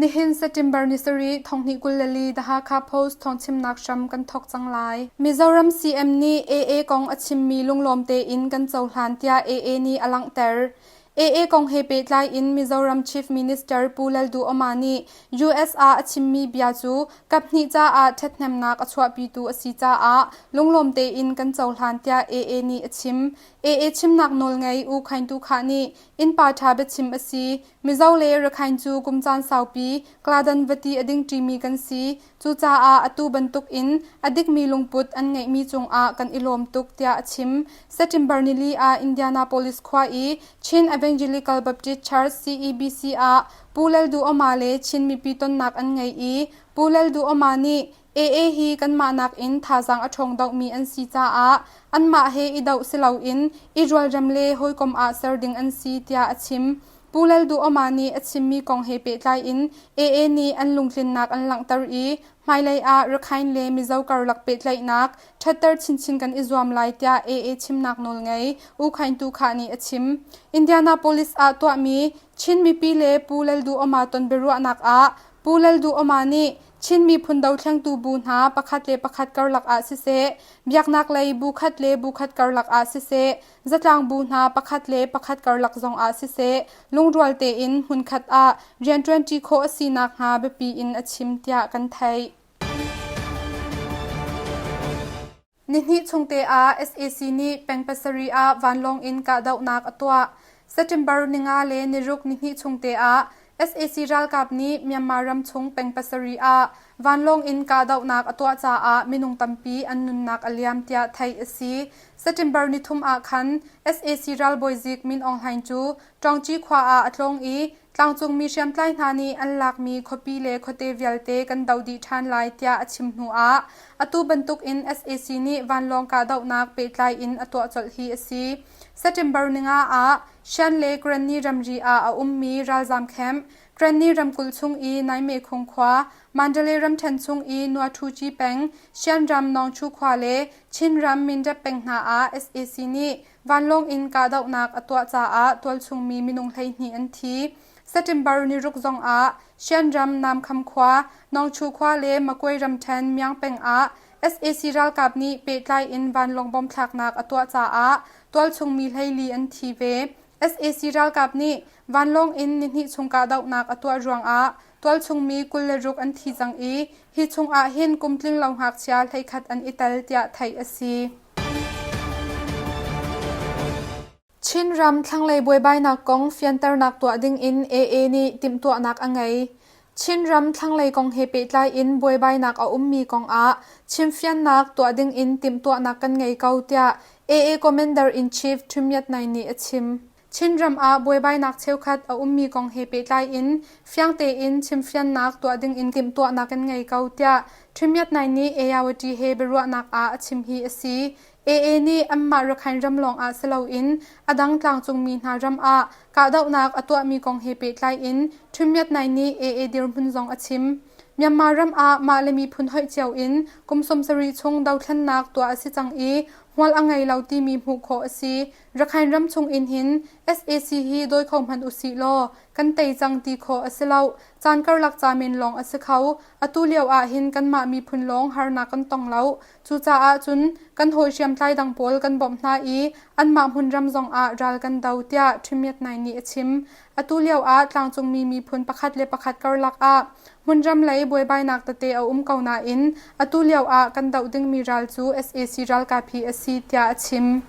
Nihin September ni sarih thonghnih 24 The Hakha Post thawngchimnak hram kan thawk cang lai. Mizoram CM nih AA kong a chimmi lunglawm tein kan cohlan tiah AA nih a langhter. AA kong he pehtlai in Mizoram Chief Minister Pu Lalduhoma nih US ah a chimmi bia cu kaphnih caah ṭhathnemnak a chuahpitu a si caah lunglawm tein kan cohlan tiah AA nih a chim. AA chimnak nawlngei U Khain Tu Khah nih innpa ṭha biachim a si. Mizo le Rakhine cu kum caan saupi Kladan vati a dingṭimi kan si. Cucaah atu bantuk in a dikmi lungput an ngeihmi cungah kan i lawm tuk tiah a chim. September nili ah Indianapolis khua i Chin Evangelical Baptist Church CEBC ah Pu Lal Duhoma le Chin mipi tonnak an ngei i Pu Lal Duhoma nih AA hi kanmah nakin thazaang a ṭhawng deuhmi an si caah anmah he i doh si loin i rualrem le hawikom ah ser ding an si tiah a chim. Pu Lal Duhoma nih a chimmi kong he pehtlai in AA nih an lungtlinnak an langhter i hmailei ah Rakhine le Mizo karlak pehtlaihnak ṭhatter chinchin kan i zuam lai tiah AA chimnak nawlngei U Khain Tu Khah nih a chim. Indianapolis ah tuahmi Chin mipi le Pu Lal Duhoma ton biaruahnak ah Pu Lal Duhoma nih Chin miphun dothlengtu bu hna pakhat le pakhat karlak ah siseh, biaknak lei bu khat le bu khat karlak ah siseh, zatlang bu hna pakhat le pakhat karlak zong ah siseh, lungrual tein hmunkhat ah rianṭuanṭi khawh a si nakhnga biapi in a chim tiah kan theih. Nihnih chungte ah sac nih peng pasarih ah vanlawng in kahdohnak a tuah. September ninga le niruk nihnih chungte ah sac ralkap nih Myanmar ram chung peng pasarih ah vanlawng in kahdohnak a tuah caah minung tampi an nunnak a liam tiah theih a si. September nithum ah khan sac ralbawi zik Min Aung Hlaing cu Ṭawngci khua ah a tlawng i Tlangcungmi hriamtlai hna nih an lakmi khuapi le khuate vialte kan doh dih ṭhan lai tiah a chim hnu ah atu bantuk in sac nih vanlawng kahdohnak pehtlai in a tuah colh hi a si. September ninga ah Shan le Karenni ramri ah a ummi ralzaam camp, Karenni ramkulh chung i Naimekhung khua, Mandalay ramṭhen chung i Nuaṭhuci peng, Shan ram Nawngchu khua le Chin ram Mindat peng hna ah sac nih Vanlawng in kahdohnak a tuah caah tualchungmi minung 12 an thi. September niruk zong ah Shan ram Namkham khua, Nawngchu khua le Makwe ramṭhen Myang peng ah sac ralkap nih pehtlai in vanlawng bom thlaknak a tuah caah tualchungmi 14 an thi ve. Sac ralkap nih vanlawng in nihnih chung kahdohnak a tuah ruangah tualchungmi 26 an thi cang i hi chungah hin kum tlinglo ngakchia 11 an i tel tiah theih a si. Chinram thlanglei buaibainak kong fianternak tuah dingin AA nih timhtuahnak a ngei. Chinram thlanglei kong he pehtlai in buaibainak a ummi kongah chimfiannak tuah dingin timhtuahnak kan ngei ko tiah AA Commander-in-Chief Htun Myat Naing nih a chim. Chinram ah buaibainak cheukhat a ummi kong he pehtlai in fiang tein chimfiannak tuah dingin timhtuahnak kan ngei ko tiah Htun Myat Naing nih Ayawati he biaruahnak ah a chim hi a si. AA nih anmah Rakhine ram lawng ah si loin a dang tlangcungmi hna ram ah kahdohnak a tuahmi kong he pehtlai in Htun Myat Naing nih AA dirhmun zong a chim. Myanmar ram ah mah le miphun hoih cio in kum 70 chung dothlennak tuah a si cang i hmual a ngei lo timi hmuh khawh a si. Rakhine ram chung in hin sac hi dawi kho hmanh usih law kan tei cang ti khawh a si lo. Caan karlak ca men lawng a si kho. Atu lio ah hin kanmah miphun lawng harnak kan tong lo. Cucaah cun kan hawi hriamtlai dang pawl kan bawmh hna i anmah hmunram zong ah ral kan do tiah Htun Myat Naing nih a chim. Atu lio ah tlangcungmi miphun pakhat le pakhat karlak ah hmunram lei buaibainak tete a um ko nain atu lio ah kan doh dingmi ral cu sac ralkap hi a si tiah a chim.